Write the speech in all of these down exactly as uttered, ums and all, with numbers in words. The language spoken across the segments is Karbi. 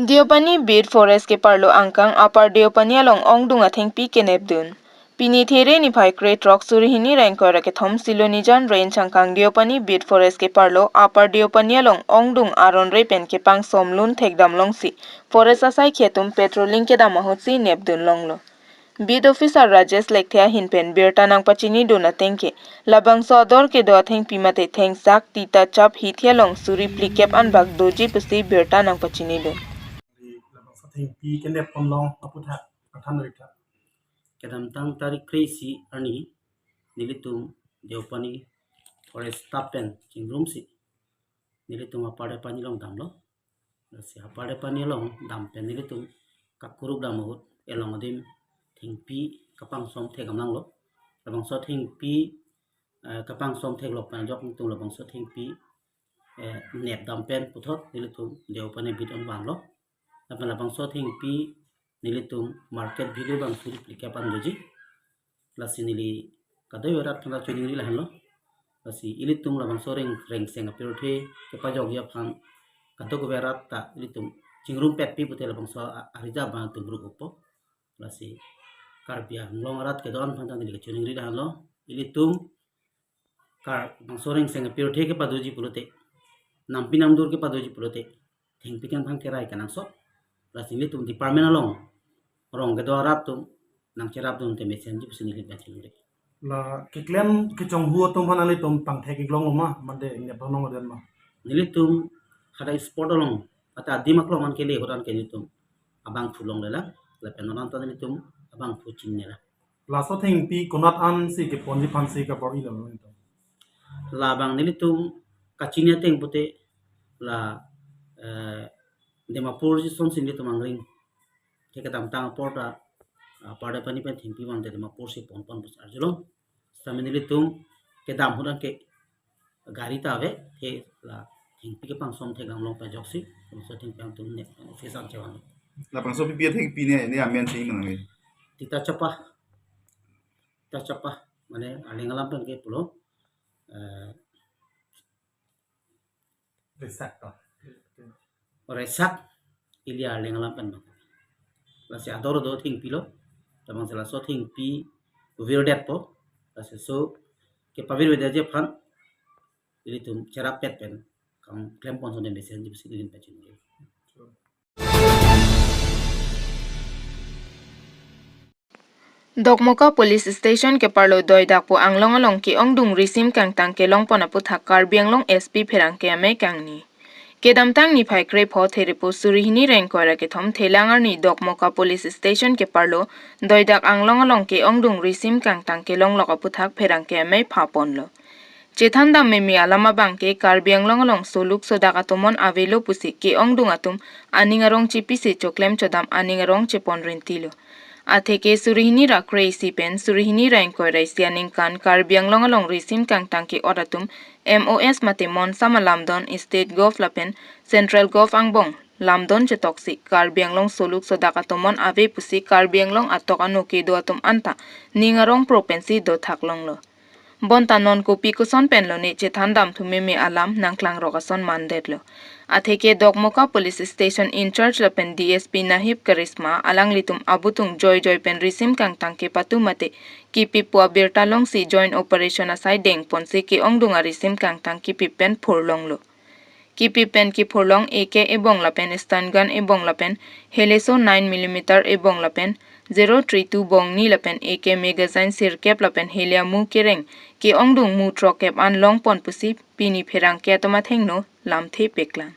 Deopani Beat Forest keparlo angkang Upper Deopani along ongdung athengpi kenepdun. Pini There niphai krethrok suri hini ra ingkoi ra kethom Silonijan Range angkang Deopani Beat Forest keparlo Upper Deopani along ongdung aron re pen kepangsom lun thekdam longsi forest asaikhi atum patrolling kedam ahutsi nepdun longlo. Beat Officer Rajesh Lekthe ahin pen birta nangpachinidun ateng ke, labangso ador kedo athengpi mate thengsak tita chap hithi along suri phlikep anbak doji pusi birta nangpachinidun. Labangso athengpi kenep ponlong aputhak pathan rita. Kedamtang tarik kre-isi arni nelitum Deopani Forest staff pen chingrumsi nelitum Upper Deopani along damlo. Lasi Upper Deopani along dam pen nelitum kakuruk dam ahut along adim thengpi kepangsom thekdam langlo. Labangso thengpi, eh, kepangsom theklok pen ajok nelitum labangso thengpi, eh, nepdam pen puthot nelitum Deopani beat on vanlo. Lapen labangso thengpi nelitum market value abang suri phlikep an doji. Lasi neli kadokave arat aphan chiningri lahenlo. Lasi ilitum labangso reng, rengseng apirthe kepajokji aphan kadokave arat ta ilitum chingrumpetpi pute labangso a-, arija abang tum ruk upo. Lasi Karbi Anglong arat kedo-an aphan ta neli kachiningri lahenlo. Ilitum Kar bangso rengseng apirthe kepadoji pulote, nampi namdur kepadoji pulote, thengpi kangthang kerai kenangsot. Lasi nelitum department along rong kedo arat atum nangcherapdun te mesenji pusi neli pachiningri. La keklem kechonghu atum aphan nanglitum pangthek iklong lo ma, mate nep long den ma? Nelitum hadak spot along ata adim aklong an kele ahut an ke nelitum abangphu longlelang, lapen non anta nelitum abangphu chingnela. Laso thengpi konat ansi keponji aphansi kabor-ilo nelitum? Labang nelitum kachini ateng pute la, eh, Dimapur jisonsi nelitum angring. Ke kedamtang apor ta, ah, Upper Deopani pen thengpi vangte Dimapur si ponpon pusi arjulong. Sitame nelitum kedam ahut an ke gari ta ave, he la thengpi kepangsom thekdam long pen ajoksi, laso thengpi angtum ne office an chevan. Labangso pipi athengpi ne, ne amen si manang. Tita chapa. Tita chapa, mane arleng alam pen ke pulo, eh, Resak to. Resak ili arleng alam pen bang. Lasi ador do thengpi lo. Labangsi laso thengpi virdetpo. Lasi laso kepavirvedetji aphan ilitum cherapet pen kam klempon ason den mesenji pusi neli pachiningri. Dokmoka Police Station keparlo Doidak pu anglong along ke-ongdung risim kangtang kelongpon aputhak Karbi Anglong S P pherangke amei kangni. Kedamtang niphai krepho Therepo suri hini ra ingkoi ra kethom Thelang arni Dokmoka Police Station keparlo Doidak anglong along ke-ongdung risim kangtang kelonglok aputhak pherangke amei phaponlo. Chethandam meme alam abang ke Karbi Anglong along soluk sodak atomon avelo pusi ke-ongdung atum aning arong chepisi choklem chodam aning arong chepon rentilo. Atheke suri hini ra kre-isi pen suri hini ra ingkoi ra isi aningkan Karbi Anglong along risim kangtang ke-ot atum M O S mate monsam alamdon State Gov lapen Central Gov angbong lamdon chetoksi Karbi Anglong soluk sodak atomon ave pusi Karbi Anglong atok ano kedo atum anta ning arong pro pensi dothak longlo. Bonta non kopi koson pen lone chethandam thu meme alam nangklangrok ason mandetlo. Atheke Dokmoka Police Station in charge lapen D S P Nahib Karisma alanglitum abutung joijoi pen risim kangtang kepatu mate kipip pu abirta longsi joint operation asai dengponsi ke-ongdung arisim kangtang kipip pen phurlonglo. Kipip pen kiphurlong A K ebong lapen stun gun ebong lapen heleso nine millimeter ebong lapen zero three two bongni lapen A K magazine sirkep lapen heliamu kereng ke-ongdung mu throkkep an longpon pusi pini pherangke atum athengno lamthe peklang.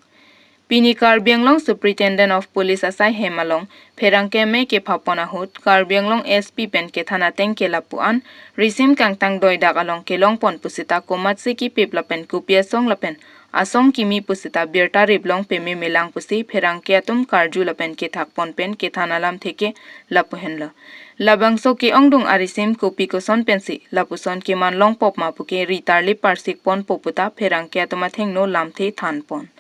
Pini Karbi Anglong Superintendent of Police asai hem along pherangke amei kephapon ahut Karbi Anglong S P pen kethan ateng ke lapu-an risim kangtang Doidak along kelongpon pusita komatsi kipip lapen kopi asong lapen asong kimi pusita birta riplong peme melang pusi pherangke atum karju lapen kethakpon pen kethan alamthe ke lapu henlo. Labangso ke-ongdung arisim kopi koson pensi lapuson keman longpop ma puke ritarli parsikponpo puta pherangke atum athengno lamthe thanpon.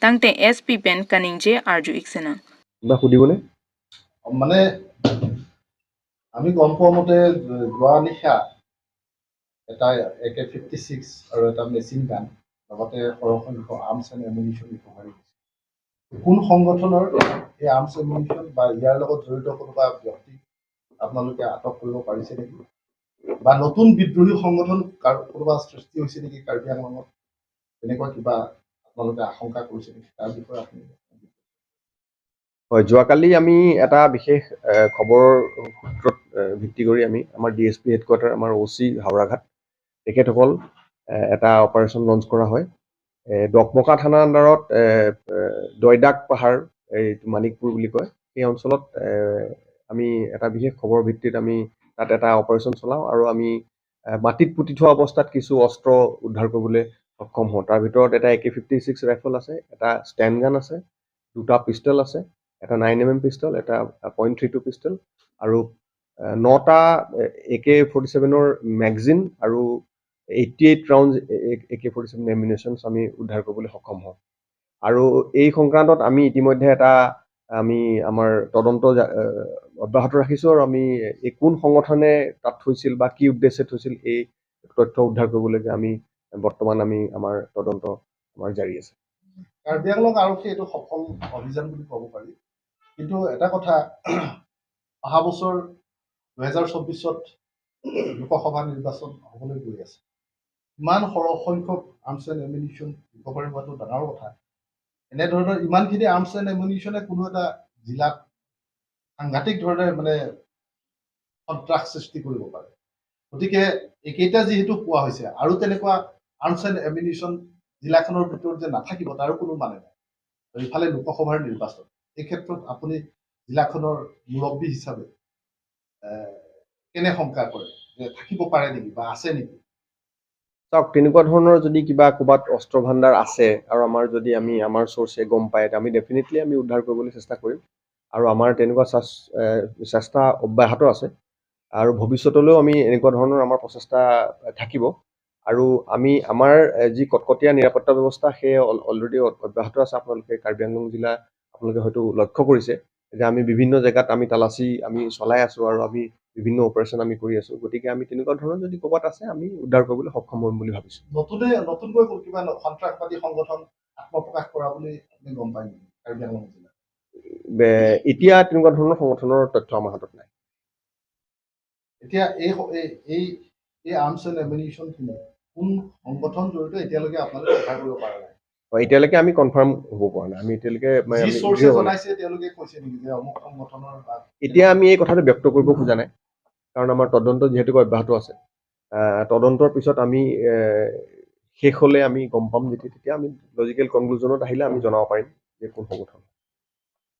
Tangte S P pen kaningje arju iksenang. কিবা সুধিবনে? মানে, আমি গম পোৱা মতে, যোৱা নিশা এটা এ কে fifty six আৰু এটা মেচিন গান, লগতে সৰহ সংখ্যক আৰ্মছ এণ্ড এমুনিশ্যন ৰিকভাৰী হৈছে। কোন সংগঠনৰ এই আৰ্মছ এমিউনিশ্যন বা ইয়াৰ লগত জড়িত কোনোবা ব্যক্তি আপোনালোকে আটক কৰিব পাৰিছে নেকি? বা নতুন বিদ্ৰোহী সংগঠন কাৰ-, কোনোবা সৃষ্টি হৈছে নেকি কাৰ্বি আংলঙত? তেনেকুৱা কিবা আপোনালোকে আশংকা কৰিছে নেকি? তাৰ বিষয়ে আপুনি হয়, যোৱাকালি আমি এটা বিশেষ এ, খবৰ সূত্ৰত এ, ভিত্তি কৰি আমি আমাৰ ডি এছ পি হেডকোৱাৰ্টাৰ, আমাৰ অ' চি হাওৰাঘাট, তেখেতসকল এ, এটা অপাৰেশ্যন লঞ্চ কৰা হয়। এ, ডকমকা থানা আণ্ডাৰত এ, এ, দৈদাক পাহাৰ, এই মানিকপুৰ বুলি কয়, সেই অঞ্চলত এ, আমি এটা বিশেষ খবৰ ভিত্তিত আমি তাত এটা অপাৰেশ্যন চলাওঁ আৰু আমি এ, মাটিত পুতি থোৱা অৱস্থাত কিছু অস্ত্ৰ উদ্ধাৰ কৰিবলৈ সক্ষম হওঁ। তাৰ ভিতৰত এটা এ কে ফিফটি ছিক্স ৰাইফল আছে, এটা ষ্টেণ্ড গান আছে, দুটা পিষ্টল আছে, এটা নাইন এম এম পিষ্টল, এটা পইণ্ট থ্ৰী টু পিষ্টল আৰু এ, নটা এ কে ফৰ্টি ছেভেনৰ মেগাজিন আৰু এইটি এইট ৰাউণ্ড এ কে ফৰ্টি ছেভেন এমিউনিশ্যনছ আমি উদ্ধাৰ কৰিবলৈ সক্ষম হওঁ। আৰু এই সংক্ৰান্তত আমি ইতিমধ্যে এটা আমি আমাৰ তদন্ত জা- এ, অব্যাহত ৰাখিছোঁ আৰু আমি এই কোন সংগঠনে তাত থৈছিল বা কি উদ্দেশ্যে থৈছিল, এই তথ্য উদ্ধাৰ কৰিবলৈকে আমি বৰ্তমান আমি আমাৰ তদন্ত আমাৰ জাৰি আছে। কাৰ্বি আংলং আৰক্ষী এইটো সফল অভিযান বুলি ক'ব পাৰি। কিন্তু এটা কথা, অহা বছৰ দুহেজাৰ চৌব্বিছত লোকসভা নিৰ্বাচন হ'বলৈ গৈ আছে। ইমান সৰহ সংখ্যক আৰ্মছ এণ্ড এমিউনিশ্যন ৰিকভাৰী হোৱাটো ডাঙৰ কথা। এনেধৰণৰ ইমানখিনি আৰ্মছ এণ্ড এমিউনিশ্যনে কোনো এটা জিলাত সাংঘাতিক ধৰণে মানে সন্ত্ৰাস সৃষ্টি কৰিব পাৰে। গতিকে এইকেইটা যিহেতু পোৱা হৈছে আৰু তেনেকুৱা আৰ্মছ এণ্ড এমিউনিশ্যন জিলাখনৰ ভিতৰত যে নাথাকিব তাৰো কোনো মানে নাই। আৰু ইফালে লোকসভাৰ নিৰ্বাচন, এই ক্ষেত্ৰত আপুনি জিলাখনৰ মুৰব্বী হিচাপে এ, কেনে শংকা কৰে যে থাকিব পাৰে নেকি বা আছে নেকি? চাওক, তেনেকুৱা ধৰণৰ যদি কিবা ক'ৰবাত অস্ত্ৰ ভাণ্ডাৰ আছে আৰু আমাৰ যদি আমি আমাৰ চ'ৰ্চে গম পায়, তে আমি ডেফিনেটলি আমি উদ্ধাৰ কৰিবলৈ চেষ্টা কৰিম আৰু আমাৰ তেনেকুৱা চাচ- এ, চেষ্টা অব্যাহত আছে আৰু ভৱিষ্যতলৈও আমি এনেকুৱা ধৰণৰ আমাৰ প্ৰচেষ্টা থাকিব। আৰু আমি আমাৰ এ, যি কটকটীয়া নিৰাপত্তা ব্যৱস্থা, সেই অল- অলৰেডি অ- অব্যাহত আছে। আপোনালোকে কাৰ্বি আংলং জিলা আপোনালোকে হয়তো লক্ষ্য কৰিছে যে আমি বিভিন্ন জেগাত আমি তালাচী আমি চলাই আছো আৰু আমি বিভিন্ন অপাৰেশ্যন আমি কৰি আছো। গতিকে আমি তেনেকুৱা ধৰণৰ যদি ক'ৰবাত আছে, আমি উদ্ধাৰ কৰিবলৈ সক্ষম হ'ম বুলি ভাবিছো। নতুনে নতুনকৈ কিবা ন- সন্ত্ৰাসবাদী সংগঠন আত্মপ্ৰকাশ কৰা বুলি আপুনি গম পায় নেকি কাৰ্বি আংলং জিলাত? বে- এতিয়া তেনেকুৱা ধৰণৰ সংগঠনৰ তথ্য আমাৰ হাতত নাই। এতিয়া এই স- এই এই এই আৰ্মছ এণ্ড এমিউনিশ্যনখিনি কোন সংগঠন জড়িত এতিয়ালৈকে আপোনালোকে উদ্ধাৰ কৰিব পৰা নাই? হয়, এতিয়ালৈকে আমি কনফাৰ্ম হ'ব পৰা নাই। আমি এতিয়ালৈকে মানে যি আমি চ'ৰ্চে দৃঢ় হোৱা নাই। জনাইছে তেওঁলোকে কৈছে নেকি যে অমুক সংগঠনৰ বা এতিয়া আমি এই কথাটো ব্যক্ত কৰিব খোজা নাই, কাৰণ আমাৰ তদন্ত যিহেতুকে অব্যাহত আছে। আহ, তদন্তৰ পিছত আমি এ, শেষ হ'লে আমি গম পাম, যেতিয়া তেতিয়া আমি লজিকেল কনক্লুজনত আহিলে আমি জনাব পাৰিম যে কোন সংগঠন।